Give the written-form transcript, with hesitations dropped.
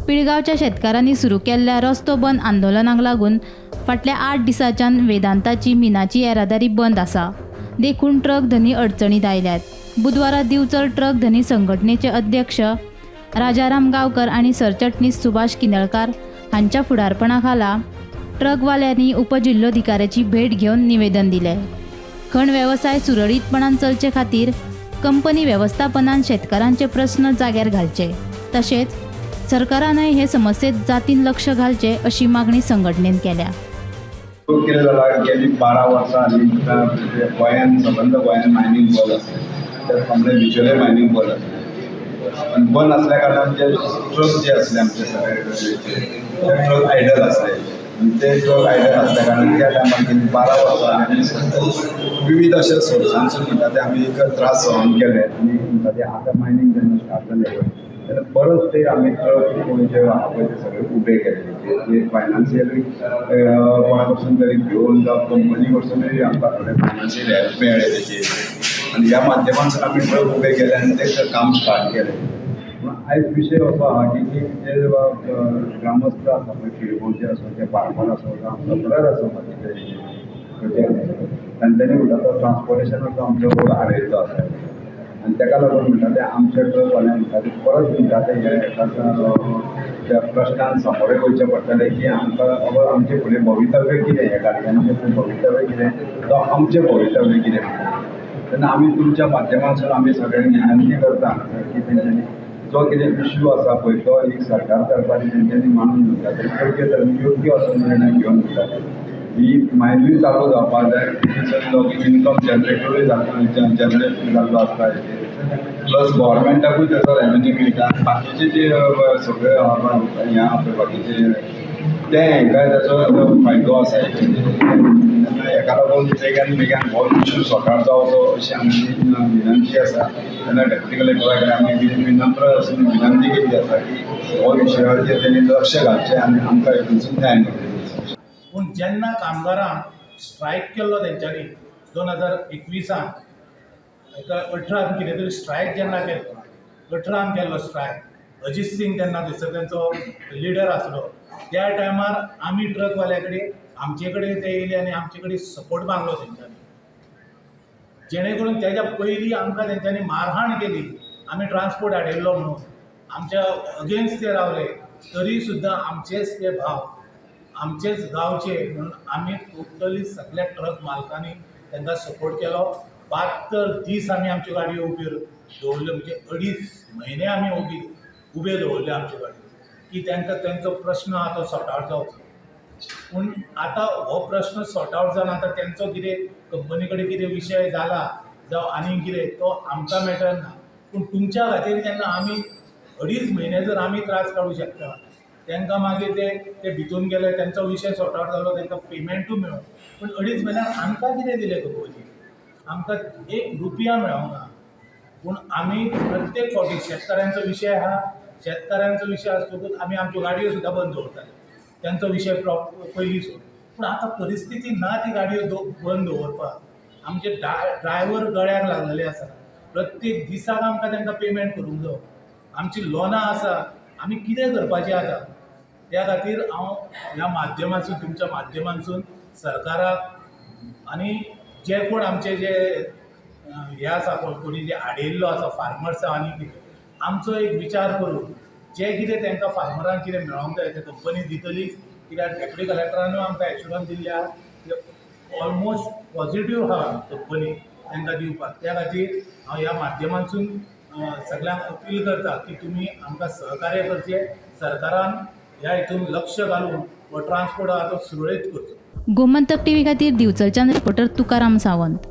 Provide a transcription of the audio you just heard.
पिळगांवच्या शेतकारांनी सुरू केल्ल्या रस्तो बंद आंदोलनाक लागून फाटल्या 8 दिसांच्यान वेदांताची मिनाची येरादारी बंद आसा. देखून ट्रक धनी अडचणीत आयल्यात. बुधवारा दिवचल ट्रक धनी संघटनेचे अध्यक्ष राजाराम गांवकर आनी सरचिटणीस सुभाष किनळकार हांच्या फुडारपणा खाला ट्रकवाल्यांनी उपजिल्होधिकाऱ्याची भेट घेवन निवेदन दिलें. खण वेवसाय सुरळीतपणान चलचे खातीर कंपनी वेवस्थापनान शेतकारांचे प्रस्न जाग्यार घालचे, तशेंच सरकारानय हे समस्येत जातीन लक्ष घालचें अशी मागणी संघटनेन केल्या. कितें जाला, गेली 12 वर्सां आनी गोंयान, सबंद गोंयान मायनींग बंद आसलें. त्या प्रमाणे बिचोले मायनींग बंद आसलें आनी बंद आसल्या कारणान जे ट्रक जे आसले आमचे सगळे ते ट्रक आयडल आसले आनी ते ट्रक आयडल आसल्या कारणान त्या टायमार गेली 12 वर्सां आमी विविध अशा सोर्सांसून म्हणटा ते आमी एक त्रास सहन केले. आनी म्हणटा ते आतां मायनींग जेन्ना स्टार्ट जालें पळय तेन्ना परत ते आमी ट्रक जे आहा पळय ते सगळे उबे केले. जे फायनान्शियली कोणा कडसून तरी घेवन जावं कंपनी कडसूनय आमकां थोडे फायनान्शियल हेल्प मेळ्ळें तेचेर आनी ह्या माध्यमांतसून आमी ट्रक उबे केले आनी ते काम स्टार्ट केलें. पूण आयज विशय असो आहा की की जे ग्रामस्थ आसा पळय, पिळगोवचे आसूं, ते फार्मर आसूं जावं सप्लायर आसूं, बाकीचे तांच्यांनी म्हणटा तो ट्रान्सपोर्टेशनाचो आमचो रोड आडयल्लो आसा आनी ताका लागून म्हणटा ते आमचे ट्रकवाले म्हणटा ते परत म्हणटा ते हे हेका त्या प्रश्नान सामोरे वयचें पडटलें की आमकां बाबा आमचें फुडें भवितव्य कितें, ह्या गाडयांचें फुडें भवितव्य कितें जावं आमचें भवितव्य कितें. तेन्ना आमी तुमच्या माध्यमांतसून आमी सगळ्यांक विनंती करता की तेंच्यांनी जो कितें इश्यू आसा पळय तो एक सरकार दरबारी तेंच्यांनी मांडून म्हणटा ते योग्य तरेन योग्य असो निर्णय घेवन म्हणटा ही मायनूय चालू जावपाक जाय. तितून लोक इनकम जनरेटरूय जनरेट जाल्लो आसता हेजेर, प्लस गोवोरमेंटाकूय तेजो रेवेन्यू मेळटा. बाकीचे जे सगळे आहा पळय, हें आहा पळय बाकीचे ते हेंकाय तेजो फायदो आसा. तेन्ना हेका लागून बेगान बेगान हो इश्यू सॉर्ट आवट जावचो अशी आमची विनंती आसा. तेन्ना डेप्युटी कलेक्टरा कडेन आमी विनम्र अशी विनंती केल्ली आसा की हो विशयाचेर तेणी लक्ष घालचें आनी आमकां हेतूनसून न्याय मेळचो. पूण जेन्ना कामगारांक स्ट्रायक केल्लो तेंच्यांनी 2021आन एका 18 कितें तरी स्ट्रायक जेन्ना केल्लो, 18 केल्लो स्ट्रायक, अजीत सिंग तेन्ना थंयसर तेंचो लिडर आसलो. त्या टायमार आमी ट्रकवाल्या कडेन, आमचे कडेन ते येयले आनी आमचे कडेन सपोर्ट मागलो तेंच्यांनी, जेणे करून तेज्या पयलीं आमकां तेंच्यांनी मारहाण केली, आमी ट्रान्सपोर्ट हाडिल्लो म्हणून आमच्या अगेन्स्ट ते रावले. तरी सुद्दां आमचेच ते भाव, आमचेच गांवचे म्हणून आमी टोटली सगल्या ट्रक मालकांनी तांकां सपोर्ट केलो. 72 दीस आमी आमच्यो गाडयो उब्यो दवरल्यो, म्हणजे 2.5 म्हयने आमी उब्यो दवरल्यो आमच्यो गाडयो की तांकां तेंचो प्रश्न आहा तो सॉर्ट आवट जावचो. पूण आतां हो प्रश्न सॉर्ट आवट जाना. आतां तेंचो कितें कंपनी कडेन कितें विशय जाला जावं आनीक कितें, तो आमकां मॅटर ना. पूण तुमच्या खातीर जेन्ना आमी 2.5 म्हयने जर आमी त्रास काडूं शकता, तांकां मागीर ते भितून गेले, तेंचो विशय सॉर्ट आवट जालो, तांकां पेमेंटूय मेळ्ळो, पूण 2.5 म्हयन्याक आमकां कितें दिलें कंपनीन? आमकां 1 रुपया मेळोंक ना. पूण आमी प्रत्येक फावटी शेतकारांचो विशय आहा, शेतकारांचो विशय आसतकूच आमी आमच्यो गाडयो सुद्दां बंद दवरताले, तेंचो विशय पयलीं सोड. पूण आतां परिस्थिती ना ती गाडयो बंद दवरपाक. आमचे ड्रायवर गळ्याक लागलेले आसा. प्रत्येक दिसाक आमकां तांकां पेमेंट करूंक जायो. आमची लोनां आसा. आमी कितें करपाचें आतां? त्या खातीर हांव ह्या माध्यमांतसून, तुमच्या माध्यमांतसून सरकाराक आनी जे कोण आमचे जे हे आसा पळय, कोणी जे आडयल्लो आसा फार्मर्स आनी कितें, आमचो एक विचार करून जे कितें तांकां फार्मरांक कितें मेळोंक जाय ते कंपनी दितलीच. कित्याक डेप्युटी कलेक्टरानूय आमकां एश्युरन्स दिल्ले आहा, ऑलमोस्ट पॉजिटीव आहा कंपनी तांकां दिवपाक. त्या खातीर हांव ह्या माध्यमांतसून सगल्यांक अपील करता की तुमी आमकां सहकार्य करचें, सरकारान ह्या हितून लक्ष घालून हो ट्रान्सपोर्ट आहा तो सुरळीत करचो. गोमंतक टीव्ही खातीर दिवचलच्यान रिपोर्टर तुकाराम सावंत.